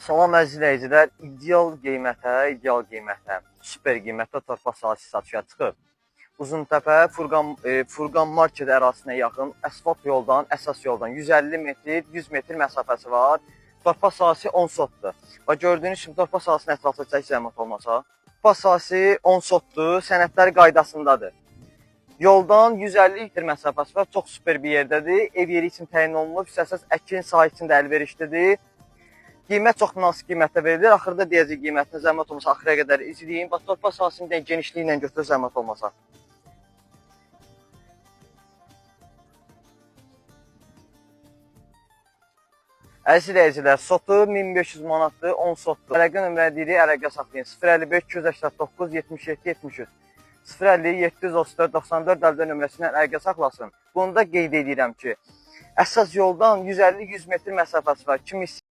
Salam əziz izləyicilər, ideal qiymətə, super qiymətə torpaq sahəsi satışa çıxıb. Uzuntəpə Furqan market ərazisinə yaxın asfalt yoldan, əsas yoldan 150 metr, 100 metr məsafəsi var. Torpaq sahəsi 10 sotdur. Və gördüyünüz kimi torpaq sahəsinin ətraflı çək zəhmət olmasa. Torpaq sahəsi 10 sotdur, sənədləri qaydasındadır. Yoldan 150 metr məsafəsi var, çox super bir yerdədir. Ev yeri üçün təyin olunub, istəsəz əkin sahə üçün də əlverişlidir. Qiymət çox münasib qiymətə verilir. Axırda deyəcək qiymətini zəhmət olmasa axıra qədər izləyin. Bax torpaq sahəsini də genişliyi ilə götürür zəhmət olmasa. Əziz izləyicilər, sotu 1500 manatdır, 10 sotdur. Əlaqə nömrə deyirik, əlaqə saxlayın. 055 289 77 73 050 734 94 əldə nömrəsindən əlaqə saxlasın. Bunu da qeyd edirəm ki, əsas yoldan 150-100 metr məsafəsi var. Kim